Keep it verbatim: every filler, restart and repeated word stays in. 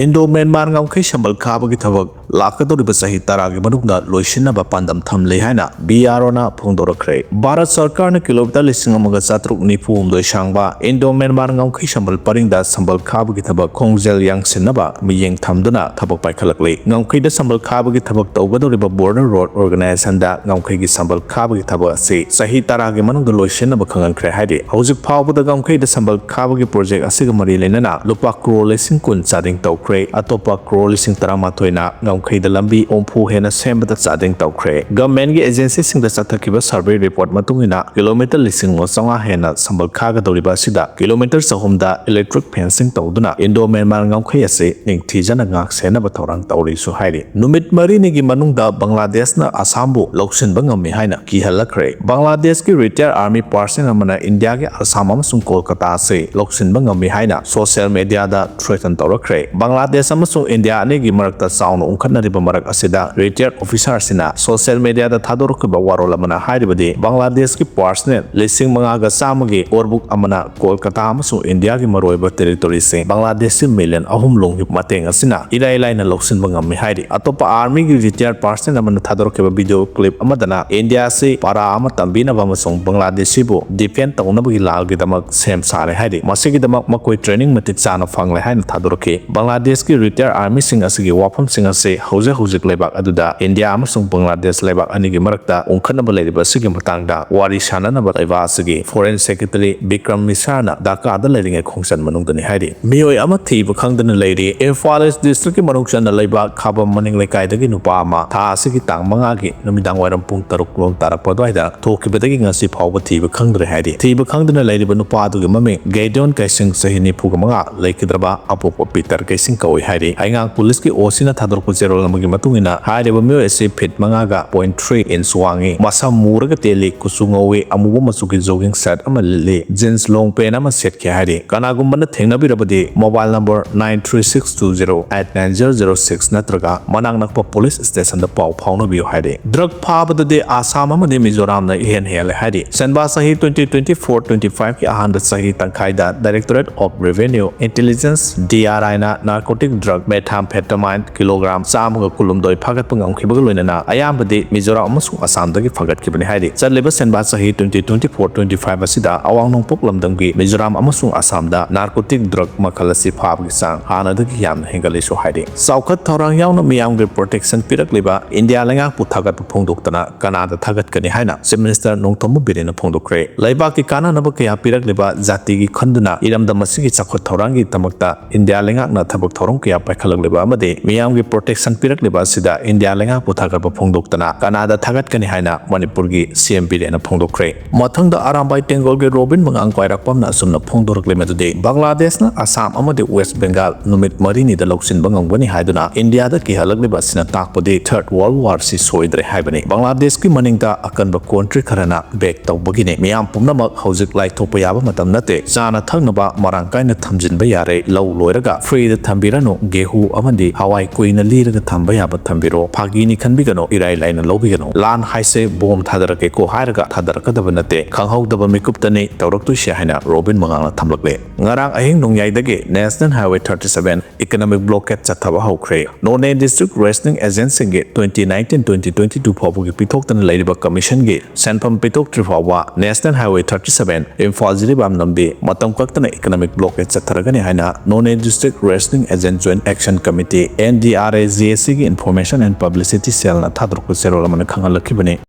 Indo Myanmar ꯉꯝꯈꯩ ꯁꯝꯕꯜ ꯈꯥꯕꯒꯤ ꯊꯕꯛ ꯂꯥꯛꯀꯗꯧꯔꯤꯕ ꯆꯍꯤ ꯇꯔꯥꯒꯤ ꯃꯅꯨꯡꯗ ꯂꯣꯏꯁꯤꯟꯅꯕ ꯄꯥꯟꯗꯝ ꯊꯝꯂꯤ ꯍꯥꯏꯅ ꯕꯤ ꯑꯥꯔ ꯑꯣꯅ ꯐꯣꯡꯗꯣꯔꯛꯈ꯭ꯔꯦ꯫ ꯚꯥꯔꯠ ꯁꯔꯀꯥꯔꯅ ꯀꯤꯂꯣꯃꯤꯇꯔ ꯂꯤꯁꯤꯡ ꯑꯃꯒ ꯆꯥꯇ꯭ꯔꯨꯛ ꯅꯤꯐꯨ ꯍꯨꯝꯗꯣꯏ ꯁꯥꯡꯕ ꯏꯟꯗꯣ ꯃ꯭ꯌꯥꯟꯃꯥꯔ ꯉꯝꯈꯩ ꯁꯝꯕꯜ ꯄꯔꯤꯡꯗ ꯁꯝꯕꯜ ꯈꯥꯕꯒꯤ ꯊꯕꯛ ꯈꯣꯡꯖꯦꯜ ꯌꯥꯡꯁꯤꯟꯅꯕ ꯃꯤꯠꯌꯦꯡ ꯊꯝꯗꯨꯅ ꯊꯕꯛ ꯄꯥꯏꯈꯠꯂꯛꯂꯤ꯫ ꯉꯝꯈꯩꯗ ꯁꯝꯕꯜ ꯈꯥꯕꯒꯤ ꯊꯕꯛ ꯇꯧꯒꯗꯧꯔꯤꯕ Border Road Organization ꯗ ꯉꯝꯈꯩꯒꯤ ꯁꯝꯕꯜ ꯈꯥꯕꯒꯤ ꯊꯕꯛ ꯑꯁꯤ ꯆꯍꯤ ꯇꯔꯥꯒꯤ ꯃꯅꯨꯡꯗ ꯂꯣꯏꯁꯤꯟꯅꯕ ꯈꯪꯍꯟꯈ꯭ꯔꯦ ꯍꯥꯏꯔꯤ꯫ ꯍꯧꯖꯤꯛ ꯐꯥꯎꯕꯗ ꯉꯝꯈꯩꯗ ꯁꯝꯕꯜ ꯈꯥꯕꯒꯤ ꯄ꯭ꯔꯣꯖꯦꯛ ꯑꯁꯤꯒ ꯃꯔꯤ ꯂꯩꯅꯅ ꯂꯨꯄꯥ ꯀ꯭ꯔꯣꯔ ꯂꯤꯁꯤꯡ ꯀꯨꯟ ꯆꯥꯗꯤꯡ ꯇꯧꯈ꯭ꯔꯦ꯫ ꯑꯇꯣꯞꯄ ꯀ꯭ꯔꯣꯔ ꯂꯤꯁꯤꯡ ꯇꯔꯥꯃꯥꯊꯣꯏꯅ ꯉꯝꯈꯩꯗ ꯂꯝꯕꯤ ꯍꯨꯝꯐꯨ ꯍꯦꯟꯅ ꯁꯦꯝꯕꯗ ꯆꯥꯗꯤꯡ ꯇꯧꯈ꯭ꯔꯦ꯫ ꯒꯚꯔꯟꯃꯦꯟꯠꯀꯤ ꯑꯦꯖꯦꯟꯁꯤꯁꯤꯡꯗ ꯆꯠꯊꯈꯤꯕ ꯁꯔꯚꯦ ꯔꯤꯄꯣꯔꯠ ꯃꯇꯨꯡ ꯏꯟꯅ ꯀꯤꯂꯣꯃꯤꯇꯔ ꯂꯤꯁꯤꯡ ꯑꯃ ꯆꯥꯝꯃꯉꯥ ꯍꯦꯟꯅ ꯁꯝꯕꯜ ꯈꯥꯒꯗꯧꯔꯤꯕ ꯑꯁꯤꯗ ꯀꯤꯂꯣꯃꯤꯇꯔ ꯆꯍꯨꯝꯗ ꯏꯂꯦꯛꯇ꯭ꯔꯤꯛ ꯐꯦꯟꯁꯤꯡ ꯇꯧꯗꯨꯅ ꯏꯟꯗꯣ ꯃ꯭ꯌꯥꯟꯃꯥꯔ ꯉꯝꯈꯩ ꯑꯁꯤ ꯅꯤꯡꯊꯤꯖꯅ ꯉꯥꯛ ꯁꯦꯟꯅꯕ ꯊꯧꯔꯥꯡ ꯇꯧꯔꯤꯁꯨ ꯍꯥꯏꯔꯤ꯫ ꯅꯨꯃꯤꯠ ꯃꯔꯤꯅꯤꯒꯤ ꯃꯅꯨꯡꯗ ꯕꯪꯒ꯭ꯂꯥꯗꯦꯁꯅ ꯑꯁꯥꯝꯕꯨ ꯂꯧꯁꯤꯟꯕ ꯉꯝꯃꯤ ꯍꯥꯏꯅ ꯀꯤꯍꯜꯂꯛꯈ꯭ꯔꯦ꯫ ꯕꯪꯒ꯭ꯂꯥꯗꯦꯁꯀꯤ ꯔꯤꯇꯥꯌꯔ ꯑꯥꯔꯃꯤ ꯄꯥꯔꯁꯟ ꯑꯃꯅ ꯏꯟꯗꯤꯌꯥꯒꯤ ꯑꯁꯥꯝ ꯑꯃꯁꯨꯡ ꯀꯣꯜꯀꯇꯥ ꯑꯁꯤ ꯂꯧꯁꯤꯟꯕ ꯉꯝꯃꯤ ꯍꯥꯏꯅ ꯁꯣꯁꯤꯌꯦꯜ ꯃꯦꯗꯤꯌꯥꯗ ꯊ꯭ꯔꯦꯇꯟ ꯇꯧꯔꯛꯈ꯭ꯔꯦ꯫ ꯕꯪꯒ꯭ꯂꯥꯗꯦꯁ ꯑꯃꯁꯨꯡ ꯏꯟꯗꯤꯌꯥ ꯑꯅꯤꯒꯤ ꯃꯔꯛꯇ ꯆꯥꯎꯅ ꯎꯪꯈꯠꯅꯔꯤꯕ ꯃꯔꯛ ꯑꯁꯤꯗ ꯔꯤꯇꯥꯌꯔ ꯑꯣꯐꯤꯁꯥꯔꯁꯤꯅ ꯁꯣꯁꯤꯌꯦꯜ ꯃꯦꯗꯤꯌꯥꯗ ꯊꯥꯗꯣꯔꯛꯈꯤꯕ ꯋꯥꯔꯣꯜ ꯑꯃꯅ ꯍꯥꯏꯔꯤꯕꯗꯤ ꯕꯪꯒ꯭ꯂꯥꯗꯦꯁꯀꯤ ꯄꯥꯔꯁꯅꯦꯜ ꯂꯤꯁꯤꯡ ꯃꯉꯥꯒ ꯆꯥꯝꯃꯒꯤ ꯑꯣꯔꯕꯨꯛ ꯑꯃꯅ ꯀꯣꯜꯀꯇꯥ ꯑꯃꯁꯨꯡ ꯏꯟꯗꯤꯌꯥꯒꯤ ꯃꯔꯨꯑꯣꯏꯕ ꯇꯦꯔꯤꯇꯣꯔꯤꯁꯤꯡ ꯕꯪꯒ꯭ꯂꯥꯗꯦꯁꯀꯤ ꯃꯤꯂꯤꯌꯟ ꯑꯍꯨꯝ ꯂꯣꯝꯒꯤ ꯃꯇꯦꯡ ꯑꯁꯤꯅ ꯏꯔꯥꯏ ꯂꯥꯏꯅ ꯂꯧꯁꯤꯟꯕ ꯉꯝꯃꯤ ꯍꯥꯏꯔꯤ꯫ ꯑꯇꯣꯞꯄ ꯑꯥꯔꯃꯤꯒꯤ ꯔꯤꯇꯥꯌꯔ ꯄꯥꯔꯁꯟ ꯑꯃꯅ ꯊꯥꯗꯣꯔꯛꯈꯤꯕ ꯚꯤꯗꯤꯑꯣ ꯀ꯭ꯂꯤꯞ ꯑꯃꯗꯅ ꯏꯟꯗꯤꯌꯥ ꯑꯁꯤ ꯄꯔꯥ ꯑꯃ ꯇꯝꯕꯤꯅꯕ ꯑꯃꯁꯨꯡ ꯕꯪꯒ꯭ꯂꯥꯗꯦꯁꯤꯕꯨ ꯗꯤꯐꯦꯟ ꯇꯧꯅꯕꯒꯤ ꯂꯥꯜꯒꯤꯗꯃꯛ ꯁꯦꯝ ꯁꯥꯔꯦ ꯍꯥꯏꯔꯤ꯫ ꯃꯁꯤꯒꯤꯗꯃꯛ ꯃꯈꯣꯏ ꯇ꯭ꯔꯦꯅꯤꯡ ꯃꯇꯤꯛ ꯆꯥꯅ ꯐꯪꯂꯦ ꯍꯥꯏꯅ ꯊꯥꯗꯣꯔꯛꯈꯤ꯫ ꯕꯪꯒ꯭ꯂꯥꯗꯦꯁꯀꯤ ꯔꯤꯇꯥꯌꯔ ꯑꯥꯔꯃꯤꯁꯤꯡ ꯑꯁꯤꯒꯤ ꯋꯥꯐꯝꯁꯤꯡ ꯑꯁꯤ ꯍꯧꯖꯤꯛ ꯍꯧꯖꯤꯛ ꯂꯩꯕꯥꯛ ꯑꯗꯨꯗ ꯏꯟꯗꯤꯌꯥ ꯑꯃꯁꯨꯡ ꯕꯪꯒ꯭ꯂꯥꯗꯦꯁ ꯂꯩꯕꯥꯛ ꯑꯅꯤꯒꯤ ꯃꯔꯛꯇ ꯎꯪꯈꯠꯅꯕ ꯂꯩꯔꯤꯕ ꯑꯁꯤꯒꯤ ꯃꯇꯥꯡꯗ ꯋꯥꯔꯤ ꯁꯥꯅꯅꯕ ꯂꯩꯕꯥꯛ ꯑꯁꯤꯒꯤ ꯐꯣꯔꯦꯟ ꯁꯦꯀ꯭ꯔꯦꯇꯔꯤ ꯕꯤꯀ꯭ꯔꯝ ꯃꯤꯁ꯭ꯔꯥꯅ ꯙꯥꯀꯥꯗ ꯂꯩꯔꯤꯉꯩ ꯈꯣꯡꯆꯠ ꯃꯅꯨꯡꯗꯅꯤ ꯍꯥꯏꯔꯤ꯫ ꯃꯤꯑꯣꯏ ꯑꯃ ꯊꯤꯕ ꯈꯪꯗꯅ ꯂꯩꯔꯤ꯫ ꯏꯝꯐꯥꯜ ꯏꯁ꯭ꯠ ꯗꯤꯁꯇ꯭ꯔꯤꯛꯀꯤ ꯃꯅꯨꯡ ꯆꯟꯅ ꯂꯩꯕ ꯈꯥꯕꯝ ꯃꯅꯤꯡ ꯂꯩꯀꯥꯏꯗꯒꯤ ꯅꯨꯄꯥ ꯑꯃ ꯊꯥ ꯑꯁꯤꯒꯤ ꯇꯥꯡ ꯃꯉꯥꯒꯤ ꯅꯨꯃꯤꯗꯥꯡ ꯋꯥꯏꯔꯝ ꯄꯨꯡ ꯇꯔꯨꯛ ꯂꯣꯝ ꯇꯥꯔꯛꯄ ꯑꯗꯨꯋꯥꯏꯗ ꯊꯣꯛꯈꯤꯕꯗꯒꯤ ꯉꯁꯤ ꯐꯥꯎꯕ ꯊꯤꯕ ꯈꯪꯗ꯭ꯔꯦ ꯍꯥꯏꯔꯤ꯫ ꯊꯤꯕ ꯈꯪꯗꯅ ꯂꯩꯔꯤꯕ ꯅꯨꯄꯥ ꯑꯗꯨꯒꯤ ꯃꯃꯤꯡ ꯒꯦꯗꯤꯌꯣꯟ ꯀꯩꯁꯤꯡ, ꯆꯍꯤ ꯅꯤꯐꯨꯒ ꯃꯉꯥ, ꯂꯩꯈꯤꯗ꯭ꯔꯕ ꯑꯄꯣꯛꯄ ꯄꯤꯇꯔ ꯀꯩꯁꯤꯡ ꯀꯧꯏ ꯍꯥꯏꯔꯤ꯫ ꯍꯩꯉꯥꯡ ꯄꯨꯂꯤꯁꯀꯤ ꯑꯣ ꯁꯤꯅ ꯊꯥꯗꯣꯔꯛꯄ ꯆꯦꯔꯣꯜ ꯑꯃꯒꯤ ꯃꯇꯨꯡ ꯏꯟꯅ ꯍꯥꯏꯔꯤꯕ ꯃꯤꯑꯣꯏ ꯑꯁꯤ ꯐꯤꯠ ꯃꯉꯥꯒ ꯄꯣꯏꯟꯠ ꯊ꯭ꯔꯤ ꯏꯟꯆ ꯋꯥꯡꯉꯤ, ꯃꯁꯝ ꯃꯨꯔꯒ ꯇꯦꯜꯂꯤ, ꯀꯨꯆꯨ ꯉꯧꯏ, ꯑꯃꯨꯕ ꯃꯆꯨꯒꯤ ꯖꯣꯒꯤꯡ ꯁꯔꯠ ꯑꯃ ꯂꯤꯠꯂꯤ, ꯖꯤꯟꯁ ꯂꯣꯡ ꯄꯦꯟꯠ ꯑꯃ ꯁꯦꯠꯈꯤ ꯍꯥꯏꯔꯤ꯫ ꯀꯅꯥꯒꯨꯝꯕꯅ ꯊꯦꯡꯅꯕꯤꯔꯕꯗꯤ mobile number nine three six two zero eight nine zero zero six ꯅꯠꯇ꯭ꯔꯒ ꯃꯅꯥꯛ ꯅꯛꯄ ꯄꯨꯂꯤꯁ ꯁ꯭ꯇꯦꯁꯟꯗ ꯄꯥꯎ ꯐꯥꯎꯅꯕꯤꯌꯨ ꯍꯥꯏꯔꯤ꯫ ꯗ꯭ꯔꯒ ꯐꯥꯕꯗꯗꯤ ꯑꯁꯥꯝ ꯑꯃꯗꯤ ꯃꯤꯖꯣꯔꯥꯝꯅ ꯏꯍꯦꯟ ꯍꯦꯜꯂꯦ ꯍꯥꯏꯔꯤ꯫ ꯁꯦꯟꯕꯥ ꯆꯍꯤ twenty twenty-four twenty-five ꯀꯤ ꯑꯍꯥꯟꯕ ꯆꯍꯤ ꯇꯪꯈꯥꯏꯗ Directorate of Revenue Intelligence, D R I ꯅ narcotic drug methamphetamine kilogram ꯆꯥꯝꯃꯒ ꯀꯨꯟꯍꯨꯝꯗꯣꯏ ꯐꯥꯒꯠꯄ ꯉꯝꯈꯤꯕꯒ ꯂꯣꯏꯅꯅ ꯑꯌꯥꯝꯕꯗꯤ ꯃꯤꯖꯣꯔꯥꯝ ꯑꯃꯁꯨꯡ ꯑꯁꯥꯝꯗꯒꯤ ꯐꯥꯒꯠꯈꯤꯕꯅꯤ ꯍꯥꯏꯔꯤ꯫ ꯆꯠꯂꯤꯕ ꯁꯦꯟꯕꯥ ꯆꯍꯤ twenty twenty-four twenty-five ꯑꯁꯤꯗ ꯑꯋꯥꯡ ꯅꯣꯡꯄꯣꯛ ꯂꯝꯗꯝꯒꯤ ꯃꯤꯖꯣꯔꯥꯝ ꯑꯃꯁꯨꯡ ꯑꯁꯥꯝꯗ narcotic drug ꯃꯈꯜ ꯑꯁꯤ ꯐꯥꯕꯒꯤ ꯆꯥꯡ ꯍꯥꯟꯅꯗꯒꯤ ꯌꯥꯝꯅ ꯍꯦꯟꯒꯠꯂꯦꯁꯨ ꯍꯥꯏꯔꯤ꯫ ꯆꯥꯎꯈꯠ ꯊꯧꯔꯥꯡ ꯌꯥꯎꯅ ꯃꯤꯌꯥꯝꯒꯤ protection ꯄꯤꯔꯛꯂꯤꯕ ꯏꯟꯗꯤꯌꯥ ꯂꯩꯉꯥꯛꯄꯨ ꯊꯥꯒꯠꯄ ꯐꯣꯡꯗꯣꯛꯇꯅ ꯀꯅꯥꯗ ꯊꯥꯒꯠꯀꯅꯤ ꯍꯥꯏꯅ Chief Minister ꯅꯣꯡꯊꯣꯝꯕꯝ ꯕꯤꯔꯦꯟꯅ ꯐꯣꯡꯗꯣꯛꯈ꯭ꯔꯦ꯫ ꯂꯩꯕꯥꯛꯀꯤ ꯀꯥꯟꯅꯅꯕ ꯀꯌꯥ ꯄꯤꯔꯛꯂꯤꯕ ꯖꯥꯇꯤꯒꯤ ꯈꯟꯗꯨꯅ ꯏꯔꯝꯗꯝ ꯑꯁꯤꯒꯤ ꯆꯥꯎꯈꯠ ꯊꯧꯔꯥꯡꯒꯤꯗꯃꯛꯇ ꯏꯟꯗꯤꯌꯥ ꯂꯩꯉꯥꯛꯅ ꯊꯕꯛ ꯊꯧꯔꯝ ꯀꯌꯥ ꯄꯥꯏꯈꯠꯂꯛꯂꯤꯕ ꯑꯃꯗꯤ ꯃꯤꯌꯥꯝꯒꯤ protection ꯄꯤꯔꯛꯂꯤꯕ ꯑꯁꯤꯗ ꯏꯟꯗꯤꯌꯥ ꯂꯩꯉꯥꯛꯄꯨ ꯊꯥꯒꯠꯄ ꯐꯣꯡꯗꯣꯛꯇꯅ ꯀꯅꯥꯗ ꯊꯥꯒꯠꯀꯅꯤ ꯍꯥꯏꯅ ꯃꯅꯤꯄꯨꯔꯒꯤ C M ꯕꯤꯔꯦꯟꯅ ꯐꯣꯡꯗꯣꯛꯈ꯭ꯔꯦ꯫ ꯃꯊꯪꯗ ꯑꯔꯥꯝꯕꯥꯏ ꯇꯦꯡꯒꯣꯜꯒꯤ ꯔꯣꯕꯤꯟ ꯃꯉꯥꯡ ꯀ꯭ꯋꯥꯏꯔꯥꯛꯄꯝꯅ ꯑꯁꯨꯝꯅ ꯐꯣꯡꯗꯣꯔꯛꯂꯤ, ꯃꯗꯨꯗꯤ ꯕꯪꯒ꯭ꯂꯥꯗꯦꯁꯅ ꯑꯁꯥꯝ ꯑꯃꯗꯤ ꯋꯦꯁ ꯕꯦꯡꯒꯥꯜ ꯅꯨꯃꯤꯠ ꯃꯔꯤꯅꯤꯗ ꯂꯧꯁꯤꯟꯕ ꯉꯝꯒꯅꯤ ꯍꯥꯏꯗꯨꯅ ꯏꯟꯗꯤꯌꯥꯗ ꯀꯤꯍꯜꯂꯛꯂꯤꯕ ꯑꯁꯤꯅ ꯇꯥꯛꯄꯗꯤ Third World War ꯁꯤ ꯁꯣꯏꯗ꯭ꯔꯦ ꯍꯥꯏꯕꯅꯤ꯫ ꯕꯪꯒ꯭ꯂꯥꯗꯦꯁꯀꯤ ꯃꯅꯤꯡꯗ ꯑꯀꯟꯕ country ꯈꯔꯅ back ꯇꯧꯕꯒꯤꯅꯤ꯫ ꯃꯤꯌꯥꯝ ꯄꯨꯝꯅꯃꯛ ꯍꯧꯖꯤꯛ ꯂꯥꯏꯊꯣꯛꯄ ꯌꯥꯕ ꯃꯇꯝ ꯅꯠꯇꯦ꯫ ꯆꯥꯅ ꯊꯛꯅꯕ ꯃꯔꯥꯡ ꯀꯥꯏꯅ ꯊꯝꯖꯤꯟꯕ ꯌꯥꯔꯦ꯫ ꯂꯧ ꯂꯣꯏꯔꯒ freeꯗ ꯊꯝꯕꯤꯔꯅꯨ꯫ ꯒꯦꯍꯨ ꯑꯃꯗꯤ ꯍꯋꯥꯏ ꯀꯨꯏꯅ ꯂꯤꯔꯒ ꯊꯝꯕ ꯌꯥꯕ ꯊꯝꯕꯤꯔꯣ꯫ ꯐꯥꯒꯤꯅꯤ ꯈꯟꯕꯤꯒꯅꯨ, ꯏꯔꯥꯏ ꯂꯥꯏꯅ ꯂꯧꯕꯤꯒꯅꯨ꯫ ꯂꯥꯟ ꯍꯥꯏꯁꯦ bomb ꯊꯥꯗꯔꯛꯀꯦꯀꯣ ꯍꯥꯏꯔꯒ ꯊꯥꯗꯔꯛꯀꯗꯕ ꯅꯠꯇꯦ꯫ ꯈꯪꯍꯧꯗꯕ ꯃꯤꯀꯨꯞꯇꯅꯤ ꯇꯧꯔꯛꯇꯣꯏꯁꯦ ꯍꯥꯏꯅ ꯔꯣꯕꯤꯟ ꯃꯉꯥꯡꯅ ꯊꯝꯂꯛꯂꯦ꯫ ꯉꯔꯥꯡ ꯑꯍꯤꯡ ꯅꯣꯡꯌꯥꯏꯗꯒꯤ National Highway thirty seven economic blockade ꯆꯠꯊꯕ ꯍꯧꯈ꯭ꯔꯦ꯫ Noney district rationing agentꯁꯤꯡꯒꯤ twenty nineteen twenty twenty two ꯐꯥꯎꯕꯒꯤ ꯄꯤꯊꯣꯛꯇꯅ ꯂꯩꯔꯤꯕ commissionꯒꯤ ꯁꯦꯟꯐꯝ ꯄꯤꯊꯣꯛꯇ꯭ꯔꯤ ꯐꯥꯎꯕ National Highway thirty seven Imphal Jiribam ꯂꯝꯕꯤ ꯃꯇꯝ ꯀꯛꯇꯅ economic blockade ꯆꯠꯊꯔꯒꯅꯤ ꯍꯥꯏꯅ Noney district rationing agent joint action committee, N D R A G A Cꯒꯤ information and publicity cellꯅ ꯊꯥꯗꯣꯔꯛꯄ ꯆꯦꯔꯣꯜ ꯑꯃꯅ ꯈꯪꯍꯜꯂꯛꯈꯤꯕꯅꯤ꯫